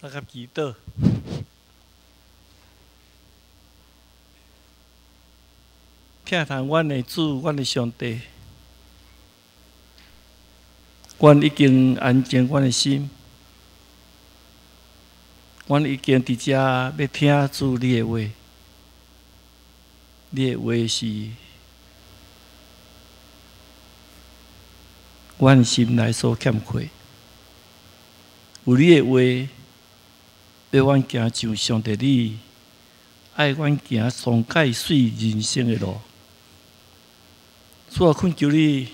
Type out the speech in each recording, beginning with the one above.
三佮祈禱。疼痛阮的主，阮的上帝，阮已經安靜阮的心，阮已經佇遮欲聽主你的話，你的話是阮心內所欠缺，有你的話，欲阮行上上帝你愛阮行上蓋媠人生的路。主啊，懇求你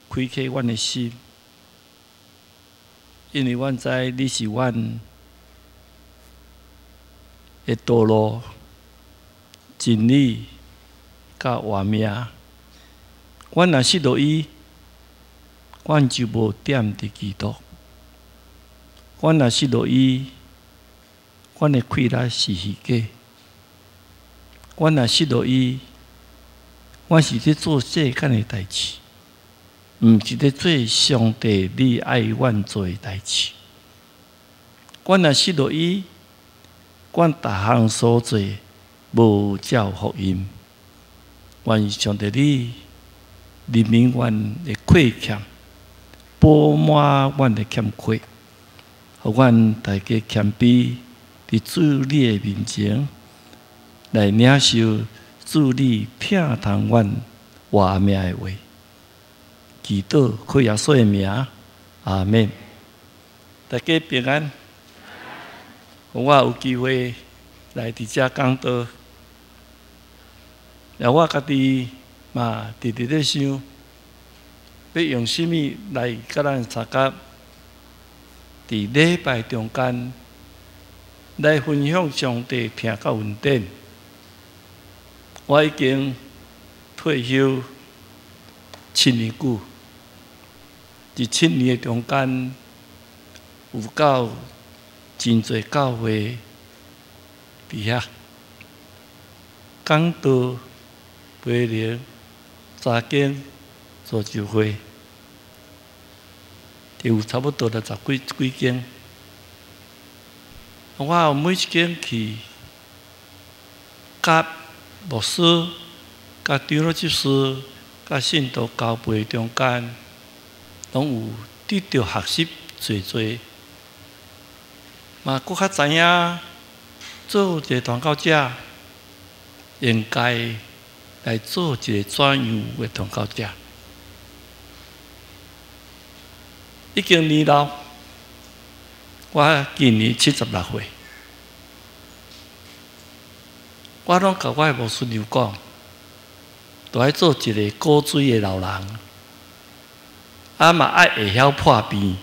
開啟阮的心，因為阮知你是阮的道路、真理佮活命。阮若失落伊，阮就無踮佇基督。阮若失落伊，阮的快樂是虛假。阮若失落伊，阮是咧做世間的代誌，毋是咧做上帝你愛阮做的代誌。阮若失落伊，阮逐項所做無照福音。願上帝你憐憫阮的虧欠，補滿阮的欠缺，予阮大家謙卑佇主你的面前來領受主你疼痛阮活命的話。祈禱靠耶穌的名，阿們。大家平安。我有機會來佇遮講道，啊，我家己嘛直直咧想，欲用啥物來佮咱相佮佇禮拜中間來分享上帝疼佮恩典。我已經退休七年久，佇七年的中間，有到真濟教會佇遐講道、培靈、查經、做聚會，有差不多六十幾幾間。我每一間去，佮牧師、佮長老執事、佮信徒交陪中間，攏有得著學習濟濟，嘛閣較知影做一个傳教者應該來做一個怎樣的傳教者。已經年老，我今年76歲，我攏共我的牧師娘講，都愛做一個古錐的老人，啊嘛愛會曉破病，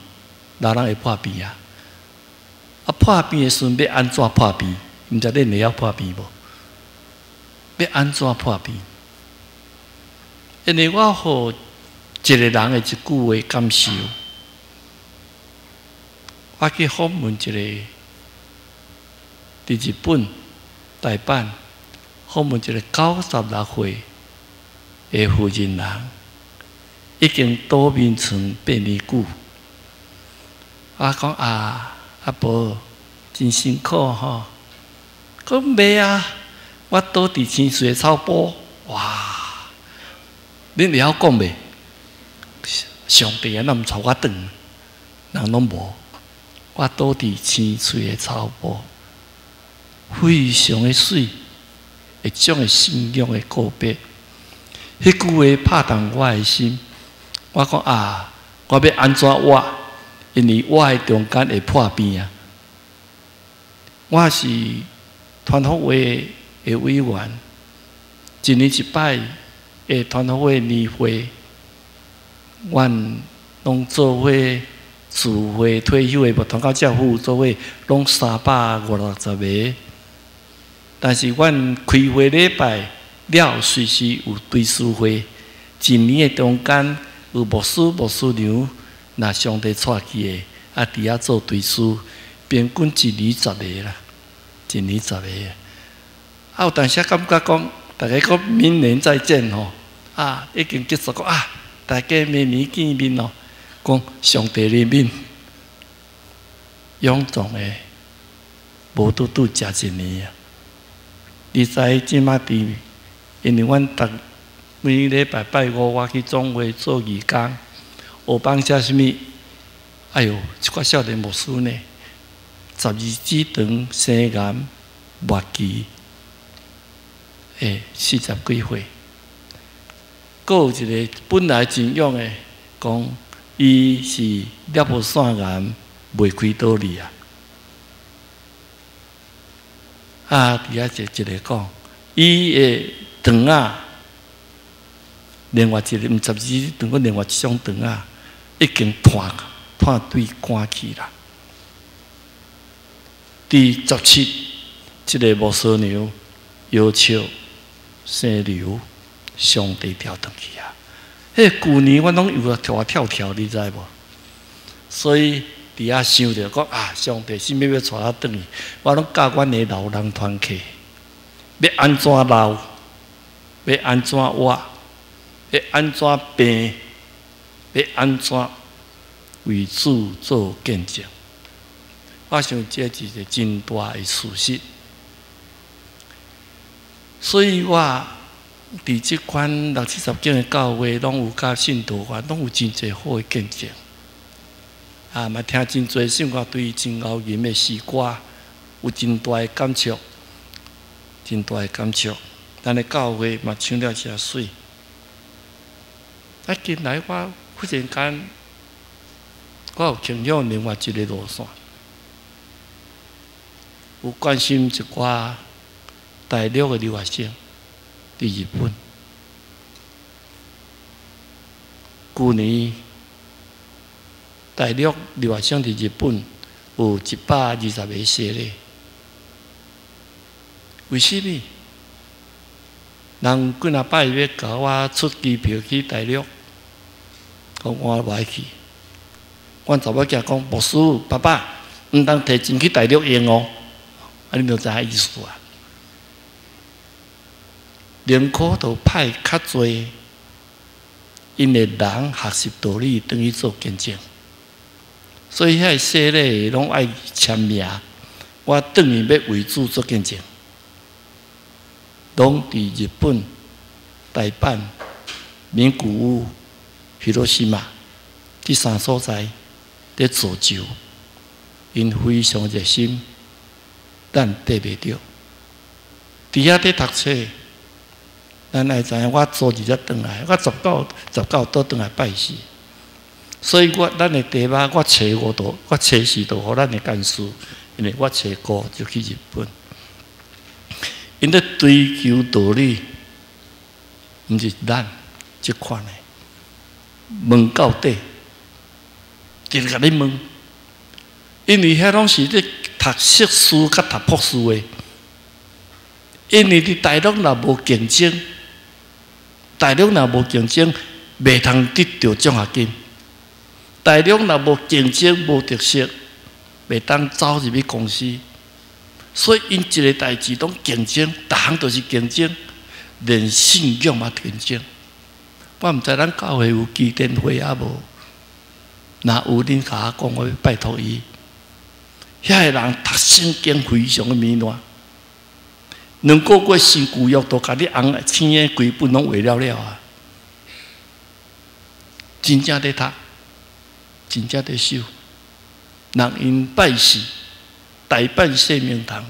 老人會破病啊！啊破病的時陣欲按怎破病？毋知恁會曉破病無？欲按怎破病？因為我予一個人的一句話感受，我去訪問一個佇日本大阪訪問一個96歲的婦人人，已經倒眠床8年久。我講啊，阿婆真辛苦吼，講袂啊，我倒佇青翠的草埔，哇！恁會曉講袂？上帝啊，若毋帶我轉，人攏無。我倒佇青翠的草埔，非常的媠，一種的信仰的告白。彼句話拍動我的心，我講啊，我欲按怎活？因為我的中間會破病啊！我是團復會的委員，一年一擺的團復會年會，阮攏做伙自會退休的，無傳教者夫婦做伙，攏350-6十個。但是阮開會禮拜了，隨時有追思會，一年的中間有牧師、牧師娘，若上帝帶去的，啊，佇遐做追思，平均一年十個啦，一年十個。啊，有當時感覺講，大家講明年再見吼，啊，已經結束講啊，大家明年見面咯，講上帝憐憫，勇壮的，無拄拄食一年啊！你知這馬佇，因為阮逐每禮拜拜五我去總會做義工，學幫寫啥物？哎喲，這寡少年牧師呢，十二指腸生癌末期，40幾歲，閣有一個本來真勇的，講伊是攝護腺癌袂開刀哩啊！啊，佇遐一一個講，伊的腸仔，另外一個毋十二指腸，閣另外一種腸仔已經斷斷對肝去啦。佇17，這個牧師娘腰笑生瘤，上帝調轉去啊！彼舊年我攏有跳跳跳，你知無？所以佇遐想著講啊，上帝啥物欲帶我轉去，我攏教阮的老人團契，欲按怎老，欲按怎活，欲按怎病，欲按怎為主做見證。我想這是一個真大的事實。所以我佇這款六七十間的教會，攏有佮信徒話，攏有真濟好的見證。啊，嘛聽真濟信徒對真厚吟的詩歌，有真大的感觸，真大的感觸。咱的教會嘛唱了誠媠。啊，近來我忽然間，我有傾向另外一個路線，有關心一寡大陸的留學生佇日本。舊年大陸留學生佇日本有120個洗禮，為啥物？人幾若擺欲共我出機票去大陸，講我無愛去。阮查某囝講，牧師爸爸，毋通提錢去大陸用哦。啊，你著知影意思啊？寧可都派較濟𪜶的人學習道理，轉去做見證。所以遐個洗禮攏愛簽名，我轉去欲為主做見證，攏佇日本、大阪、名古屋、広島這三所在佇做就，𪜶非常熱心，咱綴袂著。佇遐佇讀冊，咱愛知影，我初二才轉來，我19倒轉來拜四。所以我咱的題目，我初五就，我初四就予咱的幹事，因為我初五就去日本。𪜶咧追求道理，毋是咱這款的，問到底，直直共你問，因為遐攏是咧讀碩士佮讀博士的，因為佇大陸若無競爭，大陸若無競爭，袂通得著獎學金。大陸若無競爭、無特色，袂當走入去公司。所以𪜶一個代誌攏競爭，逐項都是競爭，連信仰嘛競爭。我毋知咱教會有基甸會抑無？若有，恁共我講，我欲拜託伊。遐个人讀聖經非常的糜爛，2個月新舊約都共你紅青的規本攏畫了了啊！真正佇讀，真正佇修。人𪜶拜四，大阪聖明堂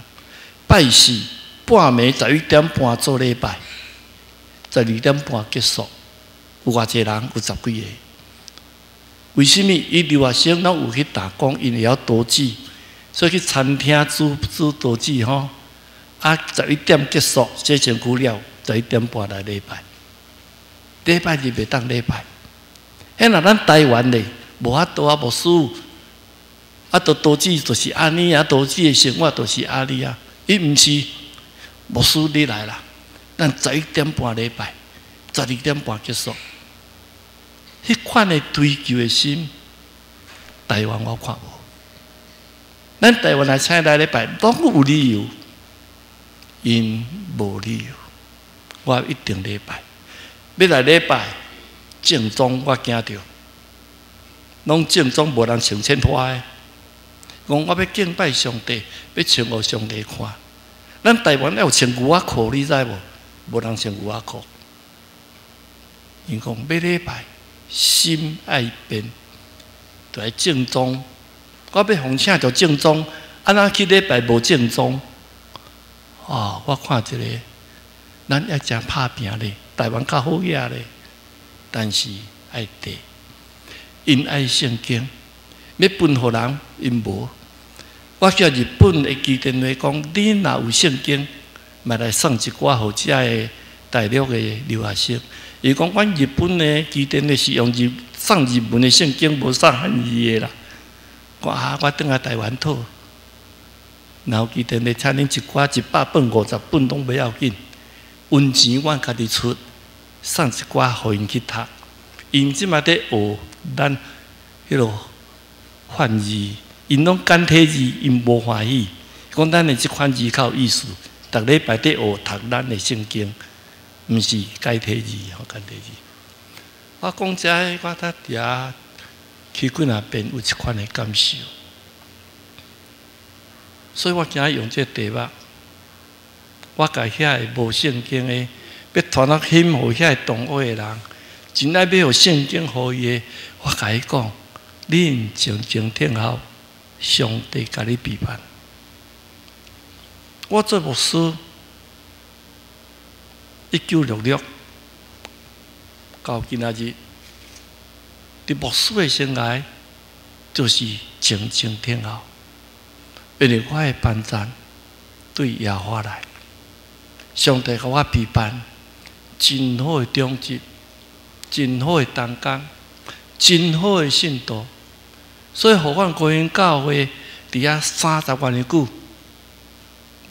拜四半暝11點半做禮拜，12點半結束。有偌濟人？有十幾個。為啥物？伊留學生攏有去打工，𪜶會曉刀子，所以去餐廳煮煮刀子吼。啊，11點結束，洗身軀了，11點半來禮拜。禮拜日袂當禮拜。彼若咱台灣咧，無法度啊，牧師。啊，都刀子就是按呢啊，刀子的生活就是按呢啊。伊毋是牧師，你來啦，咱十一點半禮拜，12點半結束。彼款的追求的心，台灣我看無。咱台灣來請來禮拜，攏有理由，𪜶無理由，我一定禮拜。欲來禮拜，正裝我驚著，攏正裝無人穿鮮花的，講我欲敬拜上帝，欲穿予上帝看。咱台灣猶有穿牛仔褲，你知無？無人穿牛仔褲。𪜶講欲禮拜，心愛變，就愛正裝。我欲予請著正裝，按怎去禮拜無正裝？哦，我看一个，咱也誠拍拚咧，台灣較好額咧，但是愛綴，𪜶愛聖經，欲分予人，𪜶無。我叫日本的基電會講，你若有聖經，嘛來送一寡予遮个大陸的留學生。伊講，阮日本的基電會是用日送日文的聖經，無送漢字的啦。我啊，我轉來台灣討，然後基電會請恁一寡100本、50本攏袂要緊，溫錢阮家己出，送一寡予𪜶去讀。𪜶這馬佇學咱彼落漢字，𪜶攏簡體字，𪜶無歡喜。講咱的這款字較有意思，逐禮拜佇學讀咱的聖經，毋是簡體字吼，簡體字。我講這個，我伫遐去幾若遍，有這款的感受。所以我今日用這個題目，我共遐个無聖經的，欲傳到興予遐个同學的人，真愛欲予聖經予伊的，我共伊講，恁靜靜聽候，上帝共你備辦。我做牧師，1966到今仔日，佇牧師的生涯，就是靜靜聽候，因為我的幫贊對耶和華來，上帝共我備辦真好的長執，真好的同工，真好的信徒，所以予阮高興教會佇遐30外年久，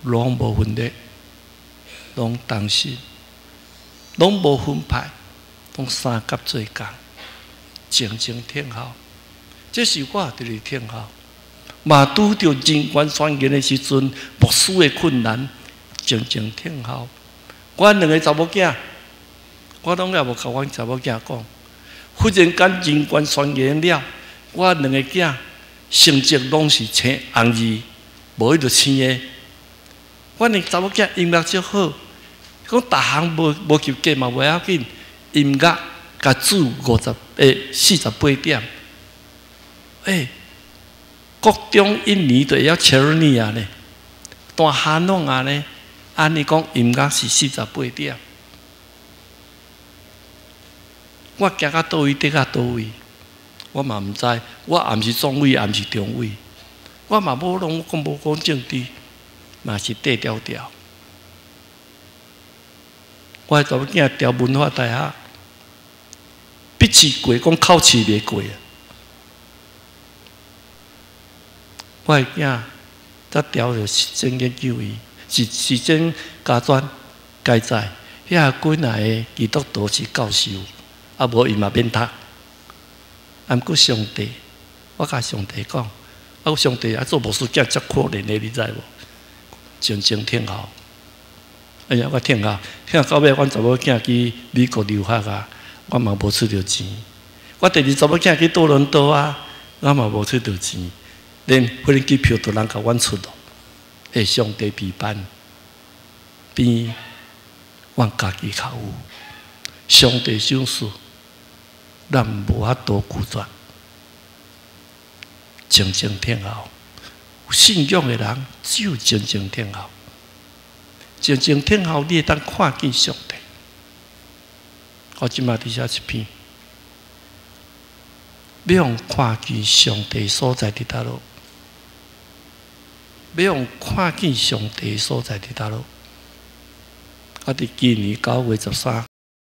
攏無分裂，攏同心，攏無分派，攏相佮做工，靜靜聽候。這是我佇咧聽候，嘛拄著人權宣言的時陣，牧師的困難，靜靜聽候。阮兩个查某囝，我攏猶無共阮查某囝講。忽然間人權宣言了，我兩个囝成績攏是青紅字，無彼落青的。阮的查某囝音樂足好，講逐項無及格嘛袂要緊，音樂共注50欸48點。欸，國中一年就會曉切爾尼亞呢，大漢攏按呢，按呢講音樂是四十八點。我行到佗位，佇到佗位，我嘛毋知，我也毋是總委，也毋是中委，我嘛無攏講無講政治，嘛是綴調調。我的查某囝調文化大學，筆試過講考試袂過啊。我的囝才調著實踐研究院，是實踐家專該在遐幾若个基督徒是教授，啊無伊嘛免讀。啊，毋過上帝，我共上帝講，啊，上帝啊做牧師囝遮可憐的，你知無？靜靜聽候。哎呀，我聽候，聽候到尾，阮查某囝去美國留學啊，我嘛無出著錢。我第二查某囝去多倫多啊，我嘛無出著錢。連飛機票都人共阮出咯，欸，上帝備辦比阮家己較有。上帝賞賜，咱無法度拒絕。靜靜聽候，有信仰的人只有靜靜聽候，靜靜聽候，你會當看見上帝。我這馬佇寫一篇，欲予看見上帝所在佇佗落？欲予看見上帝所在佇佗落？我佇今年9月13，